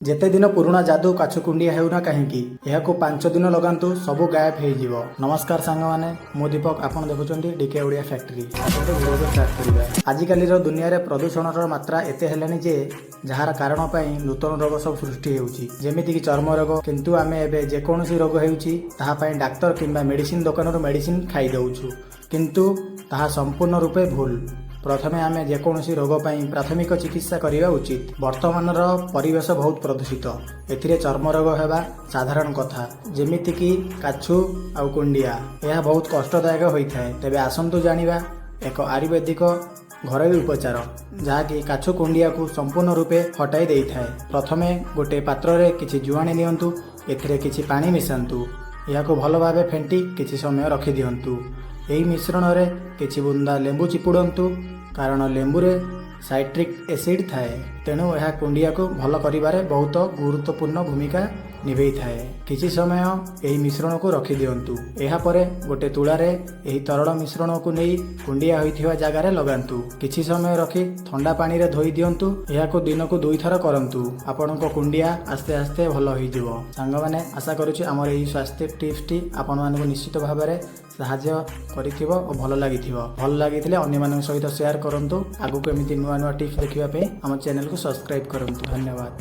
ଯେତେ ଦିନ ପୁରୁଣା ଯାଦୁ କାଛୁ କୁଣ୍ଡିଆ ହେଉନା କାହିଁକି, ଏହାକୁ 5 ଦିନ ଲଗାନ୍ତୁ, ସବୁ ଗାୟବ ହେଇଯିବ। ନମସ୍କାର ସାଙ୍ଗମାନେ, ମୁଁ ଦୀପକ, ଆପଣ ଦେଖୁଛନ୍ତି ଡିକେ ଓଡ଼ିଆ ଫ୍ୟାକ୍ଟ୍ରି। ଆସନ୍ତୁ ଭିଡ଼ିଓକୁ ଷ୍ଟାର୍ଟ କରିବା। ଆଜିକାଲିର ଦୁନିଆରେ ପ୍ରଦୂଷଣର ମାତ୍ରା ଏତେ ହେଲାଣି ଯେ ଯାହାର କାରଣ ପାଇଁ ନୂତନ ରୋଗ ସବୁ ସୃଷ୍ଟି ହେଉଛି, ଯେମିତିକି ଚର୍ମ ରୋଗ। କିନ୍ତୁ ଆମେ ଏବେ ଯେକୌଣସି ରୋଗ ହେଉଛି, ତାହା ପାଇଁ ଡାକ୍ତର କିମ୍ବା ମେଡ଼ିସିନ ଦୋକାନରୁ ମେଡ଼ିସିନ ଖାଇଦେଉଛୁ। କିନ୍ତୁ ତାହା ସମ୍ପୂର୍ଣ୍ଣ ରୂପେ ଭୁଲ। ପ୍ରଥମେ ଆମେ ଯେକୌଣସି ରୋଗ ପାଇଁ ପ୍ରାଥମିକ ଚିକିତ୍ସା କରିବା ଉଚିତ। ବର୍ତ୍ତମାନର ପରିବେଶ ବହୁତ ପ୍ରଦୂଷିତ। ଏଥିରେ ଚର୍ମ ରୋଗ ହେବା ସାଧାରଣ କଥା, ଯେମିତିକି କାଛୁ ଆଉ କୁଣ୍ଡିଆ। ଏହା ବହୁତ କଷ୍ଟଦାୟକ ହୋଇଥାଏ। ତେବେ ଆସନ୍ତୁ ଜାଣିବା ଏକ ଆୟୁର୍ବେଦିକ ଘରୋଇ ଉପଚାର, ଯାହାକି କାଛୁ କୁଣ୍ଡିଆକୁ ସମ୍ପୂର୍ଣ୍ଣ ରୂପେ ହଟାଇ ଦେଇଥାଏ। ପ୍ରଥମେ ଗୋଟେ ପାତ୍ରରେ କିଛି ଜୁଆଣି ନିଅନ୍ତୁ। ଏଥିରେ କିଛି ପାଣି ମିଶାନ୍ତୁ। ଏହାକୁ ଭଲ ଭାବେ ଫେଣ୍ଟି କିଛି ସମୟ ରଖିଦିଅନ୍ତୁ। ଏହି ମିଶ୍ରଣରେ କିଛି ବୁନ୍ଦା ଲେମ୍ବୁ ଚିପୁଡ଼ନ୍ତୁ, କାରଣ ଲେମ୍ବୁରେ ସାଇଟ୍ରିକ୍ ଏସିଡ୍ ଥାଏ। ତେଣୁ ଏହା କୁଣ୍ଡିଆକୁ ଭଲ କରିବାରେ ବହୁତ ଗୁରୁତ୍ୱପୂର୍ଣ୍ଣ ଭୂମିକା ନିଭେଇଥାଏ। କିଛି ସମୟ ଏହି ମିଶ୍ରଣକୁ ରଖିଦିଅନ୍ତୁ। ଏହାପରେ ଗୋଟେ ତୁଳାରେ ଏହି ତରଳ ମିଶ୍ରଣକୁ ନେଇ କୁଣ୍ଡିଆ ହୋଇଥିବା ଜାଗାରେ ଲଗାନ୍ତୁ। କିଛି ସମୟ ରଖି ଥଣ୍ଡା ପାଣିରେ ଧୋଇ ଦିଅନ୍ତୁ। ଏହାକୁ ଦିନକୁ ଦୁଇଥର କରନ୍ତୁ। ଆପଣଙ୍କ କୁଣ୍ଡିଆ ଆସ୍ତେ ଆସ୍ତେ ଭଲ ହୋଇଯିବ। ସାଙ୍ଗମାନେ, ଆଶା କରୁଛି ଆମର ଏହି ସ୍ୱାସ୍ଥ୍ୟ ଟିପ୍ସଟି ଆପଣମାନଙ୍କୁ ନିଶ୍ଚିତ ଭାବରେ ସାହାଯ୍ୟ କରିଥିବ ଓ ଭଲ ଲାଗିଥିବ। ଭଲ ଲାଗିଥିଲେ ଅନ୍ୟମାନଙ୍କ ସହିତ ସେୟାର କରନ୍ତୁ। ଆଗକୁ ଏମିତି ନୂଆ ନୂଆ ଟିପ୍ସ ଦେଖିବା ପାଇଁ ଆମ ଚ୍ୟାନେଲକୁ ସବସ୍କ୍ରାଇବ୍ କରନ୍ତୁ। ଧନ୍ୟବାଦ।